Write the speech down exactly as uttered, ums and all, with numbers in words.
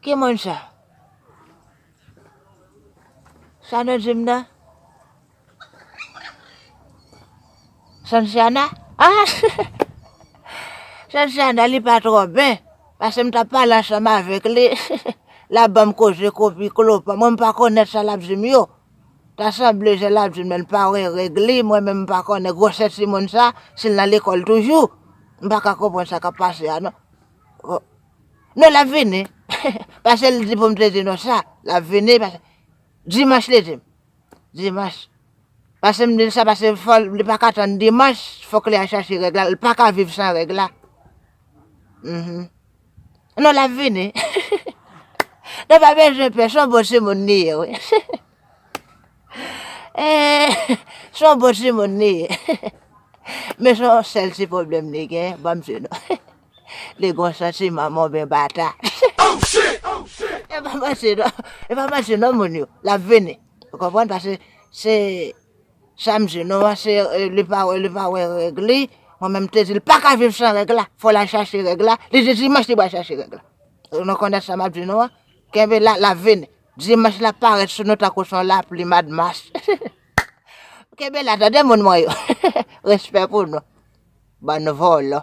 Ki moun sa? Sa nou di m nan? Sansiana? Ah! Sansiana, li pa twò byen. Paske m t ap pale ansanm avèk li. L ap ban m koze kopi klopan. Mwen, m pa konèt sa l ap di m yo. Ta sanble jan l ap di m nan, l pa wè règ li. Mwen menm, m pa konnen gwosè timoun sa, si l nan lekòl toujou. M pa ka konprann sa k ap pase a, non. Oh. Non, l ap vini. Paske l di pou m te di nou sa. L ap vini, paske dimanch li di m. Dimanch. Paske m di l sa, paske fò l, li pa ka tann dimanch, fòk li al chache règ la. Li pa ka viv san règ la. Mhm. Non, l ap vini. Nou pa bezwen pè, se yon bon timoun li ye, wi. Eh, se yon bon timoun li ye. Men se yon sèl ti pwoblèm li gen, ban m di nou. Li gen yon santiman monben bata. E pa manti non, e pa manti non, moun yo. L ap vini. Ou konprann? Paske se sa m di nou an, se, eh, li pa wè, li pa wè règ li. Mwen menm te di l pa ka viv san règ la. Fò l al chache règ la. Li di dimanch li pral chache règ la. Nou konnen sa m ap di nou an. Kenbe la, l ap vini. Dimanch l ap parèt sou nou tankou se yon lapli madmas. Kenbe la, tande moun mwen yo. Respè pou nou. Bann vòlò.